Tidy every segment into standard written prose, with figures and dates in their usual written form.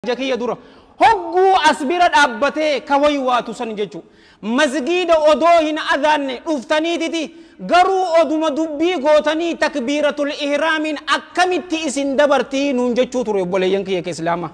Ija kiyya dura hogguu as bira dhaabbatee ka waywaatu san jechu masgiida odoo hin adhaanne dhuftaniititi garuu oduma dubbii gootanii takbiiratul ihraamiin akkamitti isin dabartii nuun jechuu ture. Obboleeyyan kiyya ka islaama,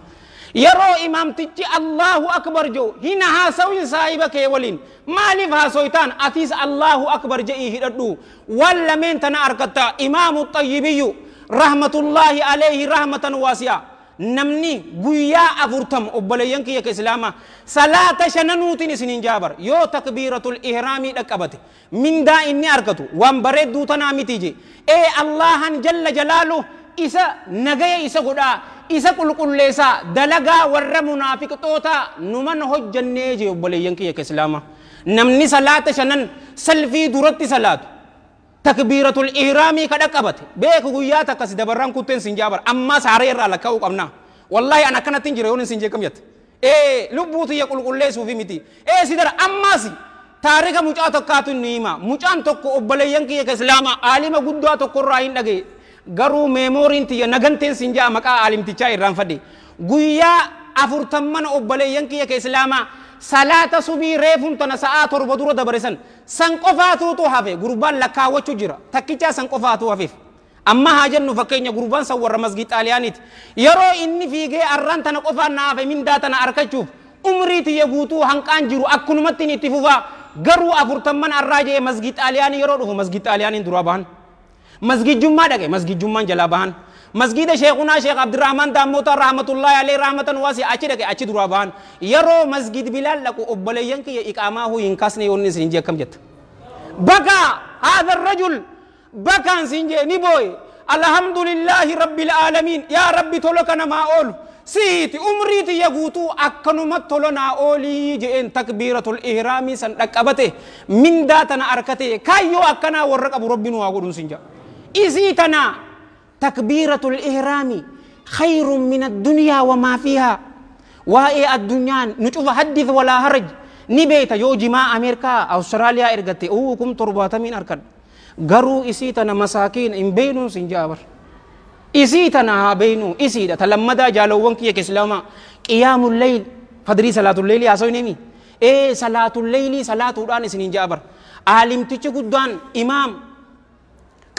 yeroo imaamtichi Allahu akbar jedhu hin haasawin saahiba kee waliin. Maaliif haasoytaan? Atis Allahu akbar je'ii hidhadhu, waan lameen tana argatta. Imaamu Xayyibiyyu rahmatullaahi alayhi rahmatan waasi'a, namni guyyaa 40, obboleeyyan kiyya ka islaama, salaata shananuutiin isinin jaabar yoo takbiiratul ihraamii dhaqqabate mindaa inni argatu waan bareedduu tanaa miti je. Ee Allahan jalla jalaalu isa nagaya isa godhaa, isa qulqulleessaa, dalagaa warra munaafiqxoota numan hojjannee je. Obboleeyyan kiyya ka islaama, namni salaata shanan salfii duratti salaatu takbiiratul ihraamii ka dhaqqabate beeku guyyaa takka si dabarraan kutteen sin jaabar. Ammaa saaree irraa lakkaa'uu qabna. Wallaahi an akkanatti hin jira yoon sin jeekam jette ee lubbuu tiyya qulqulleessuufi miti ee si dara. Ammaas taarika mucaa tokkaatu ni hima. Mucaan tokko, obboleeyyan kiyya ka islaama, aalima guddaa tokko irraa hin dhagaye, garuu meemooriin tiyya naganteen sin jaa maqaa aalimtichaa irraan fadhe. Guyyaa 40, obboleeyyan kiyya ka islaamaa, salaata subii reefun tana sa'aa 7 dura dabare san san qofaatuutu hafe. Gurbaan lakkaawwachuu jira, takkichaa san qofaatu hafeef. Amma haa jennu fakkeenya gurbaan san warra masgii Xaaliyaaniiti. Yeroo inni fiigee arraan tana qofaan na hafe, mindaa tana argachuuf umrii tiyya guutuu hanqaan jiru akkunumatti itti fufaa, garuu 40 arraa jee masgii Xaaliyaanii yeroo dhufu masgii Xaaliyaaniin duraa bahan. Masgijjummaa dhaqe, masgijjummaan jalaa bahan. Masgida sheekunaa Sheekh Abdirahmaan Daammoota rahmatullahi alayhi rahmatan waasi achi dhaqe, achi duraa bahan. Yeroo masgid Bilaal dhaqu, obboleeyyan kiyya, iqaamaa huu hin kaasne. Yoonni isin jee akkam jetta? Baka haadha rajul bakaan sin jee ni booye. Alhamdulillahi rabbil aalamiin, yaa Rabbi tola kana maa oolu siiti, umrii tiyya guutuu akkanuma tola naa oolii je'een. Takbiiratul ihraamii san dhaqqabate, mindaa tana arkate. Kaayyoo akkanaa warra qabu Rabbi nu haa godhuun sin jedha. Isii tana takbiiratul ihraami khayrun min addunyaa wamaa fiihaa. Waa'ee addunyaan nu cufa haddith walaa haraj ni beeyta. Yoo jimaa Ameerikaa Awustiraaliyaa ergatte uu 70,000 arkadha, garuu isii tana masaakiin hin beeynuun sin ja'a bar. Isii tana haa beeynu, isiidha ta lammadaa. Jaalawwan kiyya islaamaa, qiyaamul leyl fadrii salaatul leyli haasoynemi ee salaatul leyli salaatuudhaan isiniin ja'a bar. Aalimtichi guddaan imaam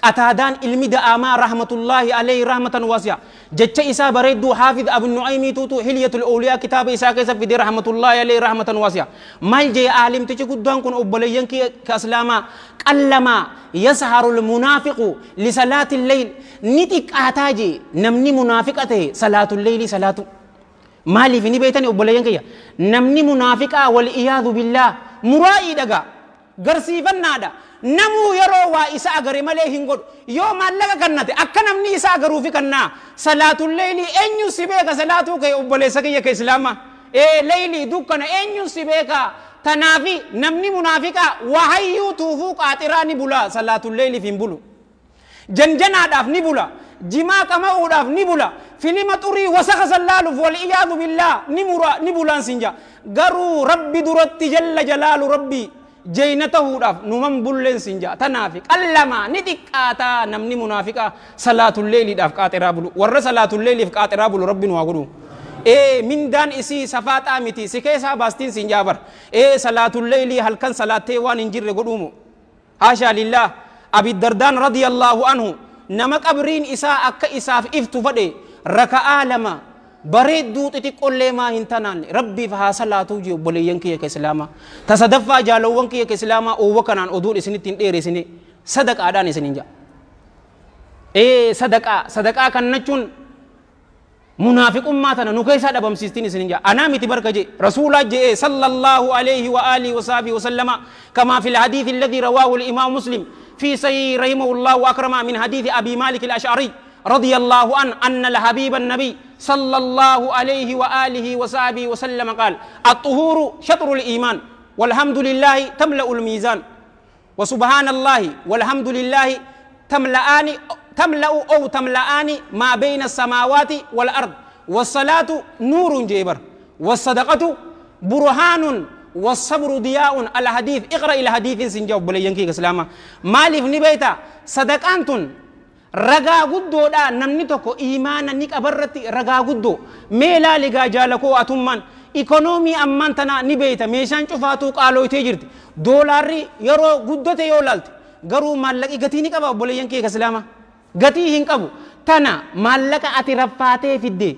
Qataadaan ilmi da'aamaa rahmatullaahi alayhi rahmatan waasi'a jecha isaa bareedduu Haafid Abu Nu'aymii tuutu Hilyatul Awliyaa kitaaba isaa keessa fide rahmatullaahi alayhi rahmatan waasi'a. Maal jee aalimtichi guddaan kun? Obboleeyyan ka islaamaa, qallamaa yasharul munaafiqu lisalaati leyl, ni xiqqaataa jee namni munaafiqa ta'e salaatul leyli salaatu. Maaliif ni beeytani obboleeyyan kiyya? Namni munaafiqaa, wal iyaadu billaah, muraa'ii dhagaa garsiifannaadha. Namuu yeroo waa isa agare malee hin godhu. Yoo maallaqa kannate akka namni isa agaruufi kannaa. Salaatul leeylii eenyu si beeka salaatuu kee, obboleessa kiyya ka islaama? Ee leeylii dukkana eenyu si beeka? Tanaafi namni munaafiqaa wahayyuu tuufuu qaaxiraa ni bula, salaatul leeyliif hin bulu. Janjanaadhaaf ni bula, jimaa qama'uudhaaf ni bula, filima xurii wasaka sallaaluuf, wal iyaadu billaah, ni mura ni bulaan sin jaa. Garuu Rabbi duratti jalla jalaalu Rabbi jeyna tahuudhaaf numan bulleen sin jaa. Tanaafi qallamaa ni xiqqaataa namni munaafiqaa salaatul leeyliidhaaf qaaxiraa bulu. Warra salaatul leeyliif qaaxiraa bulu Rabbi nu haa godhu. Ee mindaan isii safaaxaa miti si keessaa baastiin sin jaa bar. Ee salaatul leeylii halkan salaattee waan hin jirre godhuumu? Haashaa lillaah. Abi Dardaan radiyallahu anhu nama qabriin isaa akka isaaf iftu fadhe raka'aa lama bareedduu xixiqqollee maa hin tanaan Rabbiif haa salaatuu jee. Obboleeyyan kiyya ka islaamaa, ta sadaffaa, jaalawwan kiyya ka islaamaa, oowwa kanaan oduun isinitti hin dheeresine, sadaqaadhaan isinin ja'a. Ee sadaqaa, sadaqaa kannachuun munaafiqummaa tana nu keessaa dhabamsiistiin isinin ja'a. Anaa miti barka je rasuulaa je'e sallallahu alayhi wa alihi wa sahbihi wa sallama, kama fi الحديث الذي رواه الإمام مسلم في صحيح رحمه الله وأكرمه من حديث أبي مالك الأشعري رضي الله عنه أن الحبيب النبي صلى الله عليه وآله وصحبه وسلم قال: الطهور شطر الإيمان، والحمد لله تملأ الميزان، وسبحان الله والحمد لله تملأان تملأ أو تملأان ما بين السماوات والأرض، والصلاة نور جيبر، والصدقة برهان، والصبر ضياء. الحديث، اقرأ الحديث سنجاوب بلينكي اسلاما. مالف نبيتا صدقانتن Ragaa guddoodha namni tokko iimaana ni qabarratti ragaa guddoo mee laaligaa jaalakoo atummaan ikonoomii ammaan tana ni beeyta meeshaan cufaatuu qaalooytee jirti doolaarri yeroo guddate yoo laalte garuu maallaqi gatii ni qaba obboleeyyan kee islaama gatii hin qabu tana maallaqa ati raffaatee fidde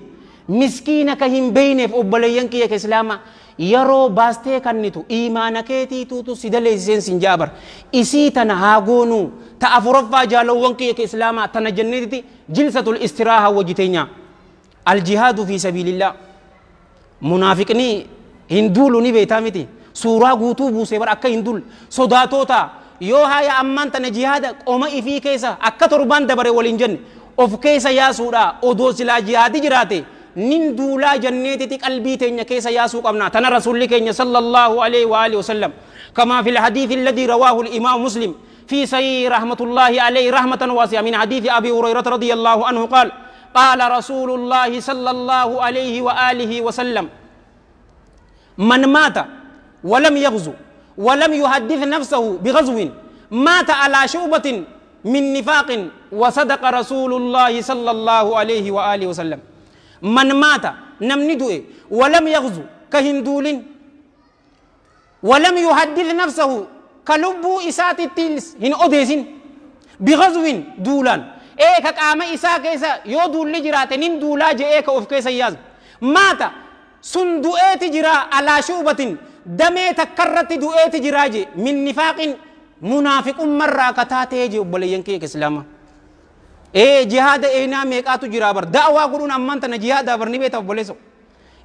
miskiina ka hin beeyneef obboleeyyan kee islaama yeroo baastee kannitu iimaana keetiituutu si daleessiseen sin jaabar isii tana haa goonuu ta afuraffaa jaalawwan kiyya islaamaa tana jenneetiti jilsatul istiraaha wajji teenya aljihaadu fi sabiilillah munaafiqni hin duulu ni beeytaa miti suuraa guutuu buusee bar akka hin duul sodaatoota yoo haya ammaan tana jihaada qoma ifii keessa akka torbaan dabare waliin jenne of keessa yaasuudha odoo silaa jihaadi jiraate nin duulaa janneetiti qalbii teenya keessa yaasuu qabna tana rasuulli keenya sallallahu alaihi wa alihi wasallam kama fi alhadithi alladhi rawahu al-imam muslim في صحيح رحمة الله عليه رحمة واسعة من حديث أبي هريرة رضي الله عنه قال قال رسول الله صلى الله عليه وآله وسلم من مات ولم يغزو ولم يحدث نفسه بغزو مات على شعبة من نفاق وصدق رسول الله صلى الله عليه وآله وسلم من مات نمندئ ولم يغزو كهندول ولم يحدث نفسه كلبو إسات التلس هن أديسين بغزو دولان إيه كقام إسا كيسا يو دول لجرات نين دولا جي إيه كأوف كيسا ياز مات سندوئة جرا على شعبة دمي تكرت دوئة جراجي من نفاق منافق مرة كتاتي جي وبلين كي إسلاما إيه جهاد إيه نامي كاتو جرا بر دعوة قرون أمانتنا جهاد بر نبيت وبلسو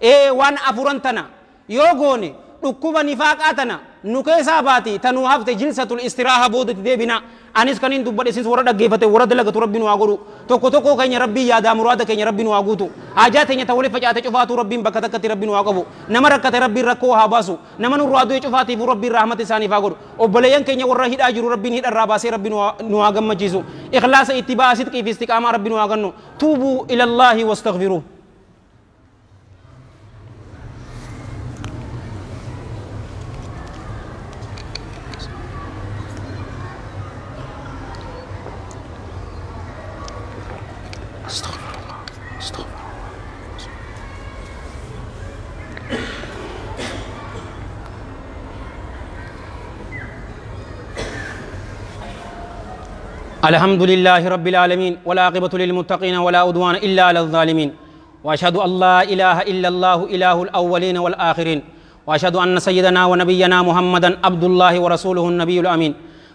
إيه وان أفرنتنا يوغوني dhukkuba nifaaqaa tana nu keessaa baati tanuu hafte jilsatul istiraaha boodatti deebina anis kanin dubbadhe isin warra dhaggeeffate warra dalagatu rabbi nu haa godhu tokko tokko keenya rabbii yaadaa muraada keenya rabbi nu haa guutu haajaa teenya ta waliif facaate cufaatuu rabbiin bakka takkatti rabbi nu haa qabu nama rakkate rabbiin rakkoo haa baasu nama nurraa du'e cufaatiifuu rabbiin rahmata isaaniif haa godhu obboleeyyan keenya warra hidhaa jiru rabbiin hidharraa baasee rabbi nu haa gammachiisu ikhlaasa ittibaa sidqii fi istiqaamaa rabbi nu haa gannu tuubuu ila allaahi wastaghfiruuh. الحمد لله رب العالمين والعاقبة للمتقين ولا عدوان إلا على الظالمين وأشهد أن لا إله إلا الله إله الأولين والآخرين وأشهد أن سيدنا ونبينا محمدا عبد الله ورسوله النبي الأمين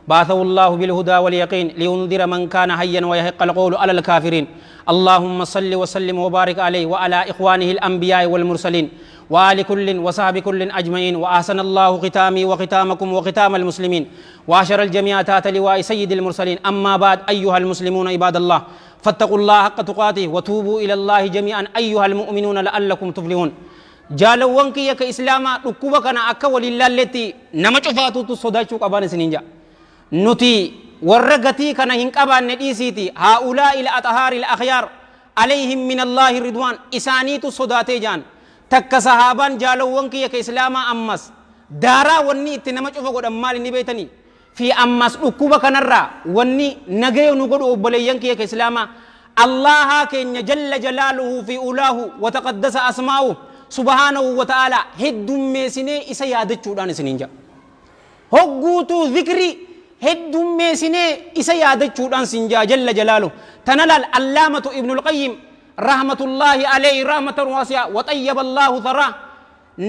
بعثه الله بالهدى واليقين لينذر من كان حيا ويحق القول على الكافرين اللهم صل وسلم وبارك عليه وعلى إخوانه الأنبياء والمرسلين وآل كل وصحب كل أجمعين وأحسن الله ختامي وختامكم وختام المسلمين وأشر الجميع تحت لواء سيد المرسلين. أما بعد، أيها المسلمون عباد الله، فاتقوا الله حق تقاته وتوبوا إلى الله جميعا أيها المؤمنون لعلكم تفلحون. جالوان كي يك إسلاما ركوبا كان أكا ولله التي نمچفاتو تصداچو قبان سنينجا نتي ورغتي كان هنقبان نديسيتي هؤلاء الأطهار الأخيار عليهم من الله الرضوان إسانيتو صداتي جان تك صحابان جالوان كي يك إسلاما أمس دارا وني اتنمچفو قد أمال نبيتني في أمس ركوبا كان الرا وني نغيو نقود أبليان كي يك إسلاما الله كن جل جلاله في أولاه وتقدس أسماؤه سبحانه وتعالى هدوم ميسيني إسا يادتشودان سنينجا هقوتو ذكري هدوم ميسيني إسا يادتشودان سنجا جل جلاله. تنلال علامة ابن القيم رحمة الله عليه رحمة واسعة وطيب الله ثراه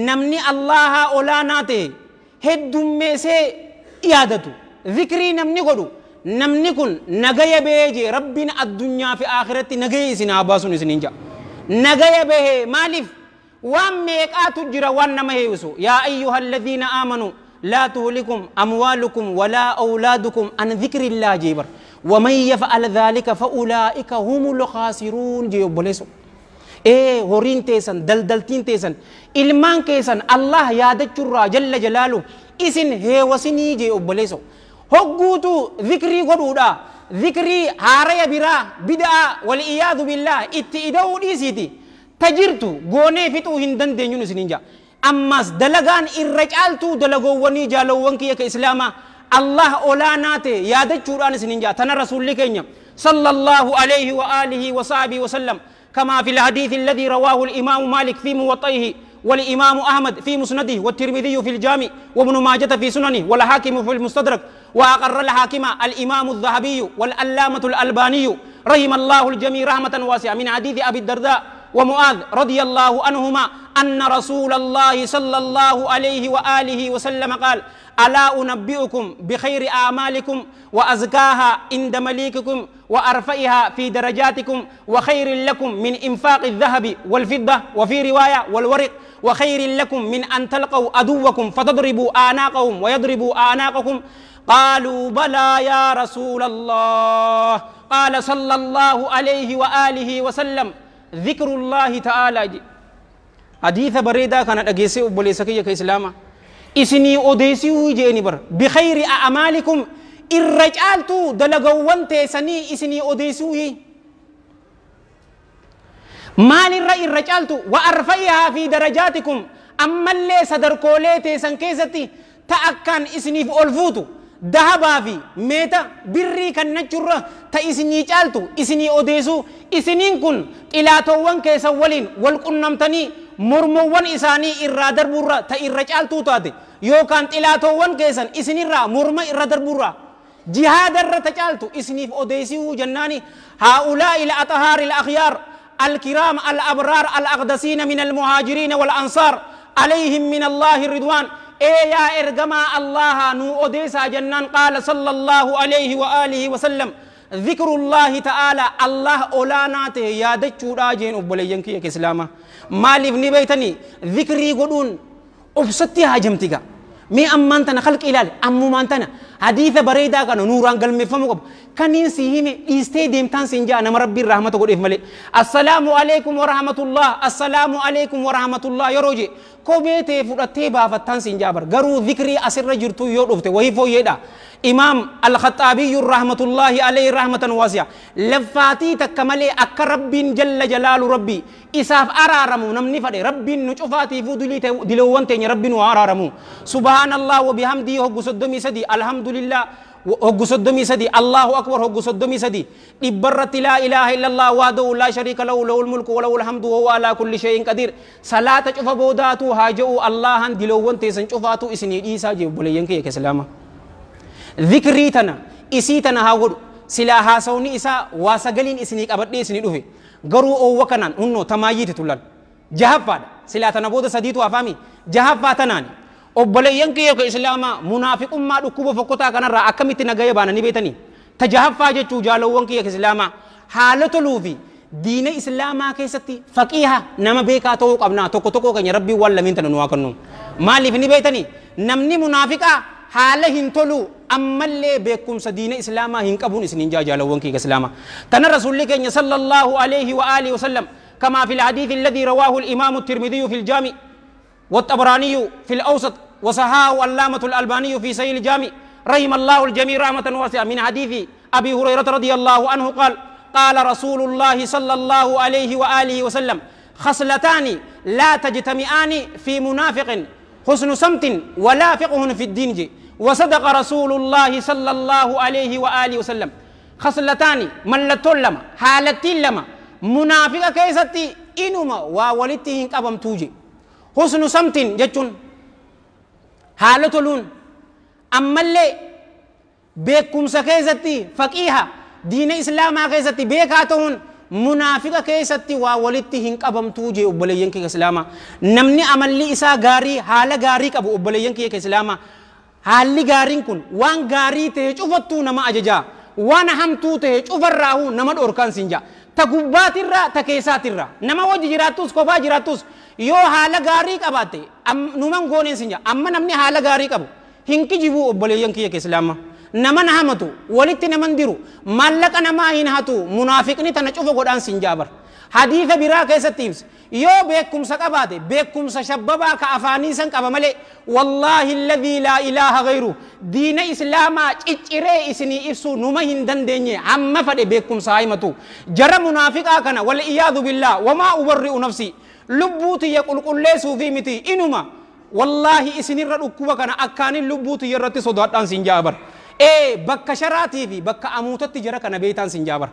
نمني الله أولاناته هدوم ميسي يادتو ذكري نمني قدو نمني كن نغي بيجي ربنا الدنيا في آخرتي نغي سناباسون سنينجا نغي به مالف واميك أتجرى وانما هيوسو يا أيها الذين آمنوا لا تهلكم أموالكم ولا أولادكم عن ذكر الله جيبر ومن يفعل ذلك فأولئك هم الخاسرون جيب بلسو إيه هورين تيسن دلدلتين تيسن إلمان كيسن الله يادتشرى جل جلاله إسن هيوسني جيب بلسو هقوتو ذكري قدودا ذكري هاريا برا بدأ والإياذ بالله اتئدو ديسيتي تجرتو غوني فتو هندن دينيون سنينجا أماس دلغان إرجالتو دلغووني جالوون كي إسلاما الله أولاناتي يادت شوران سنينجا تنا رسول لكينيا صلى الله عليه وآله وصحبه وسلم، كما في الحديث الذي رواه الإمام مالك في موطئه والإمام أحمد في مسنده والترمذي في الجامع وابن ماجة في سننه والحاكم في المستدرك، وأقر الحاكم الإمام الذهبي والعلامة الألباني رحم الله الجميع رحمة واسعة، من حديث أبي الدرداء ومعاذ رضي الله عنهما أن رسول الله صلى الله عليه وآله وسلم قال: ألا أنبئكم بخير أعمالكم وأزكاها عند مليككم وأرفعها في درجاتكم وخير لكم من إنفاق الذهب والفضة، وفي رواية والورق، وخير لكم من أن تلقوا عدوكم فتضربوا أعناقهم ويضربوا أعناقكم. قالوا بلى يا رسول الله. قال صلى الله عليه وآله وسلم: ذكر الله تعالى. حديث بريدة كانت أجيسي وبليسكي كإسلاما إسني أوديسي ويجيني بر بخير أعمالكم الرجالتو دلقوان تيسني إسني أوديسي مال الرأي الرجالتو وأرفعها في درجاتكم. أما اللي صدر كولي تيسن كيستي تأكان إسني في ألفوتو دهبا في ميتا بري كان نجرة تإسني جالتو إسني أوديسو إسنين كن إلى توان كيسا ولين والقنمتني مرموان إساني إرادر برا تإرجالتو تاتي يوكان إلى توان كيسان إسني را مرمى إرادر برا جهاد الرتجالتو إسني في أوديسو جناني. هؤلاء الأطهار الأخيار الكرام الأبرار الأقدسين من المهاجرين والأنصار عليهم من الله الرضوان. إيه يا إرجما الله نو أوديسا جنان. قال صلى الله عليه وآله وسلم: ذكر الله تعالى الله أولاناته يا دچورا جين أبولينك يا كسلاما مالف نبيتني ذكري قدون أبستي هاجمتك مي أمانتنا خلق إلال أمو مانتنا حديث بريدا كانوا نوران قلمي فمقب كنين سيهمي إستي ديمتان سنجا نما ربي الرحمة قد إفمالي. السلام عليكم ورحمة الله السلام عليكم ورحمة الله يروجي كوبيتي فرأتي بافتان سنجا بر غرو ذكري أسر جرتو يوروفته وهي فويدا. إمام الخطابي رحمة الله عليه رحمة واسعة لفاتي تكملي أكرب جل جلال ربي إساف أرارمو نمني فدي ربي نشوفاتي فودلي دلوان تاني ربي نوارارمو. سبحان الله وبحمده هو صدمي سدي الحمد لله هو صدمي سدي الله أكبر هو صدمي سدي إبرت لا إله إلا الله وحده لا شريك له له الملك وله الحمد وهو على كل شيء قدير. صلاة شوف بوداتو هاجو الله دلوان تيسن شوفاتو إسني إيسا جيب بولينك يا كسلامة. ذكري تنا إسي تنا هاود سلا هاسوني إسا واسقلين إسني أبدي إسني دوه غرو أو وكنان إنه تمايت تولان جهفاد سلا تنا بود سديتو أفهمي جهفا تناني أبلينك يا كإسلاما منافق أمة ركوب فكوتا كنا را أكمل تنجاي بانا نبيتني تجهفا جتو جالوانك يا كإسلاما حالة لوفي دين إسلاما كيستي فقيها نما بيكا توك أبنا توكو توكو كن ربي ولا مين تنوا كنو مالي في نبيتني نمني منافقة حاله هنتولو أما اللي بكم سدين إسلاما هنكبون إسنين جا جالوانك إسلاما تنا رسول الله صلى الله عليه وآله وسلم كما في الحديث الذي رواه الإمام الترمذي في الجامع والطبراني في الأوسط وصححه علامة الألباني في صحيح الجامع رحم الله الجميع رحمة واسعة من حديث أبي هريرة رضي الله عنه قال: قال رسول الله صلى الله عليه وآله وسلم: خصلتان لا تجتمعان في منافق حسن سمت ولا فقه في الدين. وصدق رسول الله صلى الله عليه وآله وسلم. خصلتان ملتون لما حالتين لما منافق كيستي إنما وولدتهن قبم توجي حسن سمت جتون حالة لون أما اللي بكم سكيستي فقيها دين إسلام كيستي بكاتهن منافق كيستي وولدتهن قبم توجي أبلينك إسلاما نمني أمل لي إسا غاري حالة غاري كبو أبلينك إسلاما حالي غارين كن وان غاري تهج أفتو نما أججا وان همتو تهج أفراهو نما أوركان سنجا تقبات الرا تكيسات الرا نما وجه جراتوس كوبا جراتوس يو حالة غاري كباتي أم نمان غونين سنجا أما نمني حالة غاري كبو هنكي جيبو أبلينك إسلاما نما نهمتو ولت نمن ديرو مالك نما هنهتو منافقني تنشوفو قدان سنجابر حديث برا كيستيمس يو بكم سكباتي بكم سشبابا كأفاني سن كبملي والله الذي لا إله غيره دين إسلاما إتشري إسني إفسو نما هندن ديني عم فدي بكم سايمتو جرى منافقا كان والعياذ بالله وما أبرئ نفسي لبوتي يقول قل ليسوا في متي إنما والله إسني رد أكوبا كان أكاني لبوتي يرتي صدوات أن سنجابر Ee, bakka sharaatii fi bakka amuutatti jara kana beeytaan sin jaabara.